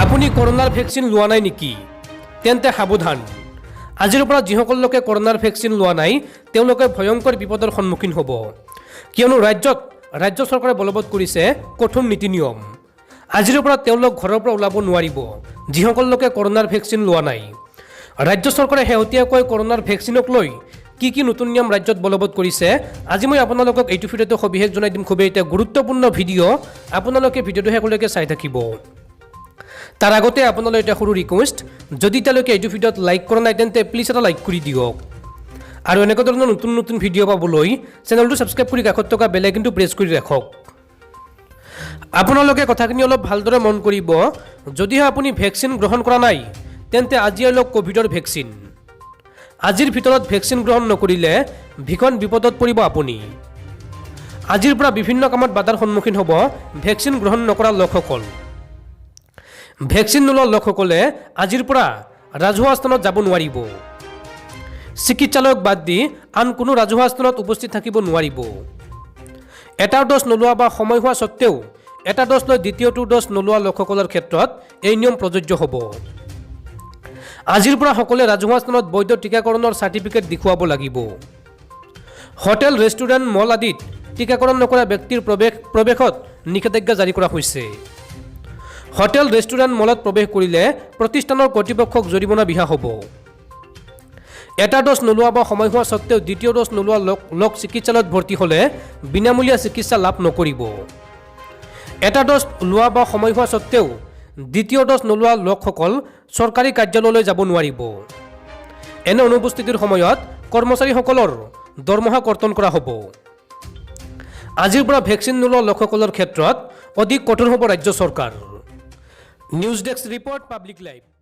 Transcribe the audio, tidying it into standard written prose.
আপুনি কৰোণাৰ ভেকচিন লোৱা নাই নেকি? তেন্তে সাৱধান। আজিৰ পৰা যিসকল লোকে কৰোণাৰ ভেকচিন লোৱা নাই, তেওঁলোকে ভয়ংকৰ বিপদৰ সন্মুখীন হ'ব। কিয়নো ৰাজ্যত ৰাজ্য চৰকাৰে বলবৎ কৰিছে কঠোৰ নীতি নিয়ম। আজিৰ পৰা তেওঁলোক ঘৰৰ পৰা ওলাব নোৱাৰিব, যিসকল লোকে কৰোণাৰ ভেকচিন লোৱা নাই। ৰাজ্য চৰকাৰে শেহতীয়াকৈ কৰোণাৰ ভেকচিনক লৈ কি কি নতুন নিয়ম ৰাজ্যত বলবৎ কৰিছে, আজি মই আপোনালোকক এইটো ভিডিঅ'টো সবিশেষ জনাই দিম। খুবেই এটা গুৰুত্বপূৰ্ণ ভিডিঅ', আপোনালোকে ভিডিঅ'টো শেষলৈকে চাই থাকিব। তাৰ আগতে আপোনালৈ এটা সৰু ৰিকুৱেষ্ট, যদি তেওঁলোকে এইটো ভিডিঅ'ত লাইক কৰা নাই, তেন্তে প্লিজ এটা লাইক কৰি দিয়ক আৰু এনেকুৱা ধৰণৰ নতুন নতুন ভিডিঅ' পাবলৈ চেনেলটো ছাবস্ক্ৰাইব কৰি কাষত থকা বেল আইকনটো প্ৰেছ কৰি ৰাখক। আপোনালোকে কথাখিনি অলপ ভালদৰে মন কৰিব। যদিহে আপুনি ভেকচিন গ্ৰহণ কৰা নাই, তেন্তে আজিয়ে লওক ক'ভিডৰ ভেকচিন। আজিৰ ভিতৰত ভেকচিন গ্ৰহণ নকৰিলে ভীষণ বিপদত পৰিব আপুনি। আজিৰ পৰা বিভিন্ন কামত বাধাৰ সন্মুখীন হ'ব ভেকচিন গ্ৰহণ নকৰা লোকসকল। ভেকচিন নোলোৱা লোকসকলে আজিৰ পৰা ৰাজহুৱা স্থানত যাব নোৱাৰিব। চিকিৎসালয়ক বাদ দি আন কোনো ৰাজহুৱা স্থানত উপস্থিত থাকিব নোৱাৰিব। এটা ড'জ নোলোৱা বা সময় হোৱা স্বত্তেও এটা ড'জ লৈ দ্বিতীয়টো ড'জ নোলোৱা লোকসকলৰ ক্ষেত্ৰত এই নিয়ম প্ৰযোজ্য হ'ব। আজিৰ পৰা সকলোৱে ৰাজহুৱা স্থানত বৈধ টীকাকৰণৰ চাৰ্টিফিকেট দেখুৱাব লাগিব। হোটেল, ৰেষ্টুৰেণ্ট, মল আদিত টীকাকৰণ নকৰা ব্যক্তিৰ প্ৰৱেশত নিষেধাজ্ঞা জাৰি কৰা হৈছে। হোটেল, ৰেষ্টুৰেণ্ট, মলত প্ৰৱেশ কৰিলে প্ৰতিষ্ঠানৰ কৰ্তৃপক্ষক জৰিমনা বিহা হ'ব। এটা ড'জ নোলোৱা বা সময় হোৱা স্বত্তেও দ্বিতীয় ড'জ নোলোৱা লোক চিকিৎসালয়ত ভৰ্তি হ'লে বিনামূলীয়া চিকিৎসা লাভ নকৰিব। এটা ড'জ লোৱা বা সময় হোৱা স্বত্তেও দ্বিতীয় ড'জ নোলোৱা লোকসকল চৰকাৰী কাৰ্যালয়লৈ যাব নোৱাৰিব। এনে অনুপস্থিতিৰ সময়ত কৰ্মচাৰীসকলৰ দৰমহা কৰ্তন কৰা হ'ব। আজিৰ পৰা ভেকচিন নোলোৱা লোকসকলৰ ক্ষেত্ৰত অধিক কঠোৰ হ'ব ৰাজ্য চৰকাৰ। News desk report, Public Live.